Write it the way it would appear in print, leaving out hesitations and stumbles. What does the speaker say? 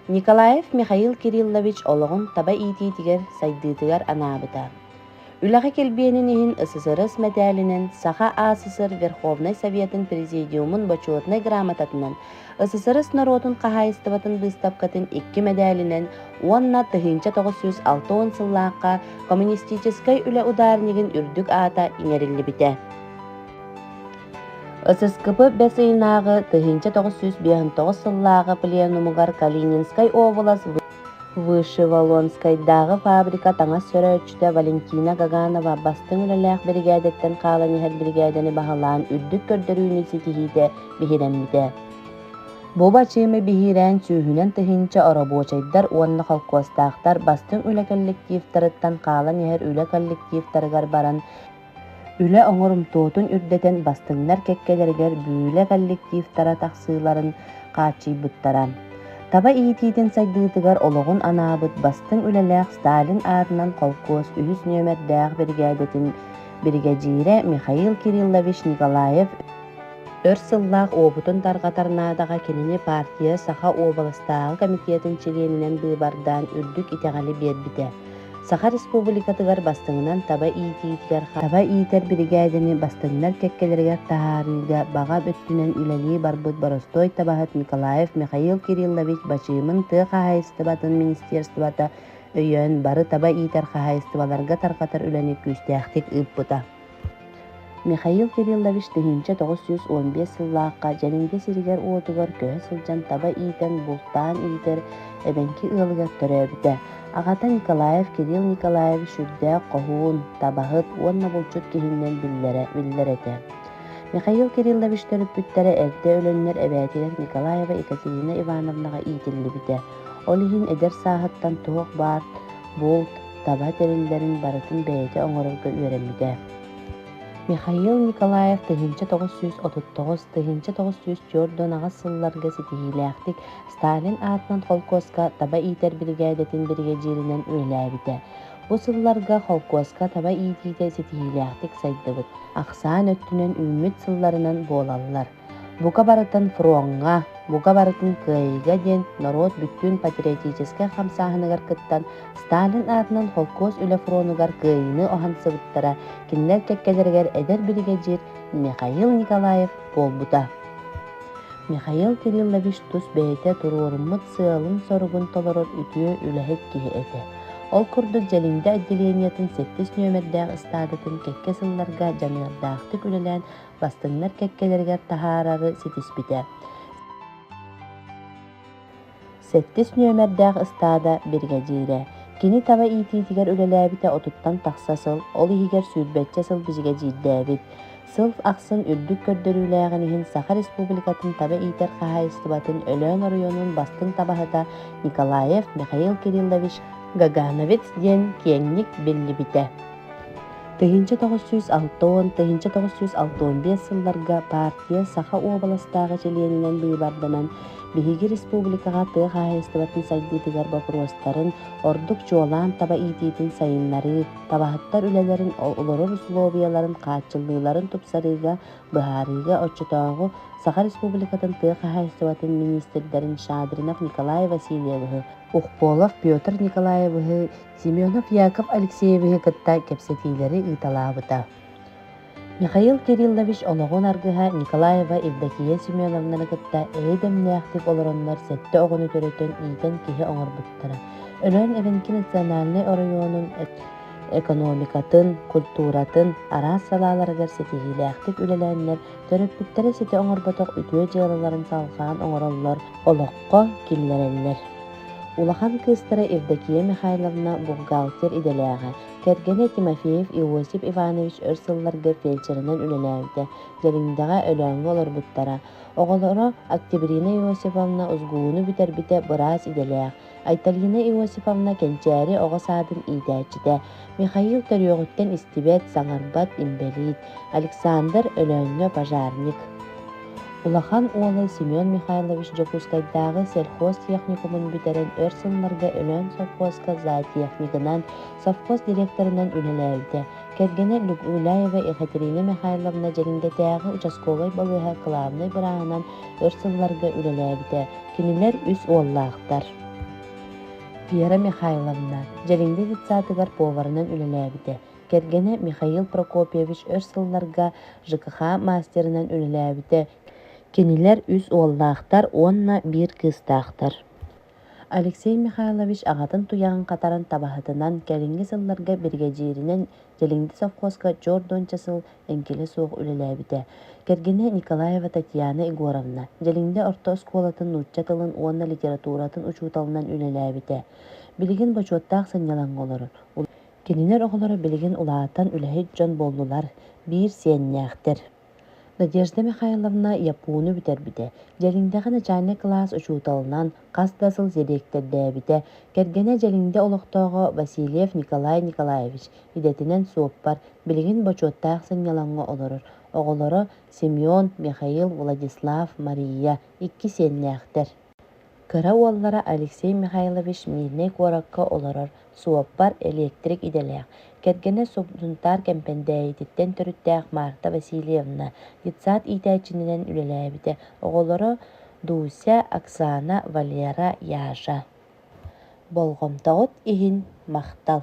Николаев Михаил Кириллович олоҕун таба иитиитигэр, сайдыытыгар анаабыта. Үлэҕэ килбиэнин иһин ССРС мэтээлинэн Саха АССР Верховнай Советын Президиумун Бочуотунай грамотатынан, ССРС норуотун хаһаайыстыбатын быыстапкатын икки мэдээлинэн уонна 1960 сыллаахха Коммунистическай үлэ ударнигын үрдүк аата иҥэриллибитэ. ССКП бэс ыйынааҕы 1959 сыллааҕы пленумугар Калининскай уобалас Вышеволонскайдааҕы фабрика таҥас сөрөөччүтэ Валентина Гаганова бастыҥ үлэлээх биригээдэттэн хаалан иһэр биригээдэни баһылаан үрдүк көрдөрүүнү ситиһиитэ биһирэммитэ. Бу бачыымы биһирээн сүүһүнэн тыһыынча оробуочайдар уонна холкуостаахтар бастыҥ үлэ коллективтарыттан хаалан иһэр үлэ коллективтарыгар баран Үлэ оҥорумтуотун үрдэтэн бастыҥнар кэккэлэригэр Бүүлэ коллективтара тахсыыларын хааччыйбыттара. Таба иитиитин сайдыытыгар олоҕун анаабыт бастыҥ үлэлээх Сталин аатынан холкуос үһүс нүөмэрдээх биригээдэтин биригэдьиирэ Михаил Кириллович Николаев өр сыллаах уопутун тарҕатар наадаҕа кинини партия Саха уобаластааҕы комитетын чилиэнинэн быыбардаан үрдүк итэҕэли биэрбитэ. Саха Республикатыгар бастыҥынан таба иитиитигэр таба иитэр биригээдэни бастыҥнар кэккэлэригэр таһаарыыга баҕа өттүнэн үлэлии барбыт боростуой табаһыт Николаев Михаил Кириллович бачыымын тыа хаһаайыстыбатын министерствота өйөөн бары таба иитэр хаһаайыстыбаларга тарҕатар үлэни күүстээхтик ыыппыта. Михаил Кириллович 1915 сыллаахха Дьэлиҥдэ сиригэр-уотугар көһө сылдьан таба иитэн, бултаан иитэр эбэҥки ыалыгар төрөөбүтэ. Аҕата Николаев Кирилл Николаевич сүрдээх хоһуун, табаһыт уонна булчут киһинэн биллэрэ, биллэр этэ. Михаил Кириллович төрөппүттэрэ эрдэ өлөннөр эбээтигэр Николаева Екатерина Ивановнаҕа иитиллибитэ. Ол иһин эдэр сааһыттан туох баар булт, таба тэриллэрин барытын бэйэтэ оҥорорго үөрэммитэ. Михаил Николаев 1939 1948 сылларга ситиһиилээхтик Сталин аатынан холкуоска таба иитэр биригээдэтин биригэдьииринэн үлэлээбитэ. Бу сылларга холкуоска таба иитиитэ ситиһиилээхтик сайдыбыт, ахсаан өттүнэн үүммүт сылларынан буолаллар. Бука барытын фроҥҥа, бука барытын кыайыыга диэн норуот бүттүүн патриотическай хамсааһыныгар кыттан Сталин аатынан холкуос үлэ фронугар кыайыыны уһансыбыттара, кинилэр кэккэлэригэр эдэр биригэдьиир Михаил Николаев буолбута. Михаил Кириллович тус бэйэтэ туруоруммут сыалын-соругун толорор үтүө үлэһит киһи этэ. Ол курдук Дьэлиҥдэ отделениетын сэттис нүөмэрдээх ыстаадатын кэккэ сылларга дьаныардаахтык үлэлээн бастыҥнар кэккэлэригэр таһаарары ситиспитэ. Сэттис нүөмэрдээх ыстаада биригэдьиирэ. Кини таба иитиитигэр үлэлээбитэ отуттан тахса сыл, ол иһигэр сүүрбэччэ сыл биригэдьиирдээбит. Сыл ахсын үрдүк көрдөрүүлээҕин иһин Саха Республикатын таба иитэр хаһаайыстыбатын Өлөөн оройуонун бастыҥ табаһыта Николаев Михаил Кириллович Гагановец диэн киэҥник биллибитэ. 1960, 1965 сылларга партия Саха уобаластааҕы чилиэнинэн быыбарданан, биһиги республикаҕа тыа хаһаайыстыбатын сайдыытыгар боппуруостарын, ордук чуолаан таба иитиитин сайыннарыы, табаһыттар үлэлэрин олорор усулуобуйаларын хааччыллыыларын тупсарыыга быһаарыыга оччотооҕу Саха Республикатын тыа хаһаайыстыбатын миниистирдэрин Шадринов Николай Васильевиһы, Ухполов Петр Николаевиһы, Семенов Яков Алексеевиһы кытта кэпсэтиилэри ыыталаабыта. Михаил Кириллович олоҕун аргыһа Николаева Евдокия Семеновнаны кытта эйэ-дэмнээхтик олороннор сэттэ оҕону төрөтөн иитэн киһи оҥорбуттара. Өлөөн Эбэҥки национальнай оройуонун экономикатын, культуратын араас салааларыгар ситиһиилээхтик үлэлээннэр төрөппүттэрэ ситэ оҥорботох үтүө дьыалаларын салҕаан оҥороллор, олоххо киллэрэллэр. Улахан кыыстара Евдокия Михайловна бухгалтер идэлээҕэ, кэргэнэ Тимофеев Иосиф Иванович өр сылларга фельдшеринэн үлэлээбитэ, Дьэлиҥдэҕэ Өлөөҥҥө олорбуттара. Оҕолоро Октябрина Иосифовна УСГУ-ну бүтэрбитэ, быраас идэлээх, Айталина Иосифовна Кэнчээри оҕо саадын иитээччитэ, Михаил төрүөҕүттэн истибэт, саҥарбат, инбэлиит, Александр Өлөөҥҥө пожарник. Улахан уола Семен Михайлович Дьокуускайдааҕы сельхозтехникумун бүтэрэн өр сылларга Өлөөн совхозка зоотехнигынан, совхоз директорынан үлэлээбитэ. Кэргэнэ Люгуляева Екатерина Михайловна Дьэлиҥдэтээҕи участковай балыыһа кылаабынай бырааһынан өр сылларга үлэлээбитэ. Кинилэр үс уоллаахтар. Вера Михайловна Дьэлиҥдэ детсадыгар поварынан үлэлээбитэ. Кэргэнэ Михаил Прокопьевич өр сылларга ЖКХ мастерынан үлэлээбитэ. Кинилэр үс уоллаахтар уонна биир кыыстаахтар. Алексей Михайлович аҕатын туйаҕын хатаран табаһытынан, кэлиҥҥи сылларга биригэдьииринэн Дьэлиҥдэ совхозка чуор уонча сыл эҥкилэ суох үлэлээбитэ. Кэргэнэ Николаева Татьяна Егоровна Дьэлиҥдэ орто оскуолатын нуучча тылын уонна литературатын учууталынан үлэлээбитэ. Билигин бочуоттаах сынньалаҥҥа олорор. Кинилэр оҕолоро билигин улаатан үлэһит дьон буоллулар, биир сиэннээхтэр. Надежда Михайловна ЯПУ-ну бүтэрбитэ, Дьэлиҥдэҕэ начальнай кылаас учууталынан хас да сыл дириэктэрдээбитэ. Кэргэнэ Дьэлиҥдэ олохтооҕо Васильев Николай Николаевич, идэтинэн суоппар, билигин бочуоттаах сынньалаҥҥа олорор. Оҕолоро Семен, Михаил, Владислав, Мария икки сиэннээхтэр. Кыра уоллара Алексей Михайлович Миирнэй куоракка олорор, суоппар, электрик идэлээх. Кэргэнэ Сунтаар Кэмпэндээйититтэн төрүттээх Марта Васильевна детсад иитээччинэн үлэлээбитэ. Оҕолоро Дуся, Оксана, Валера, Яша. Болҕомтоҕут иһин махтал!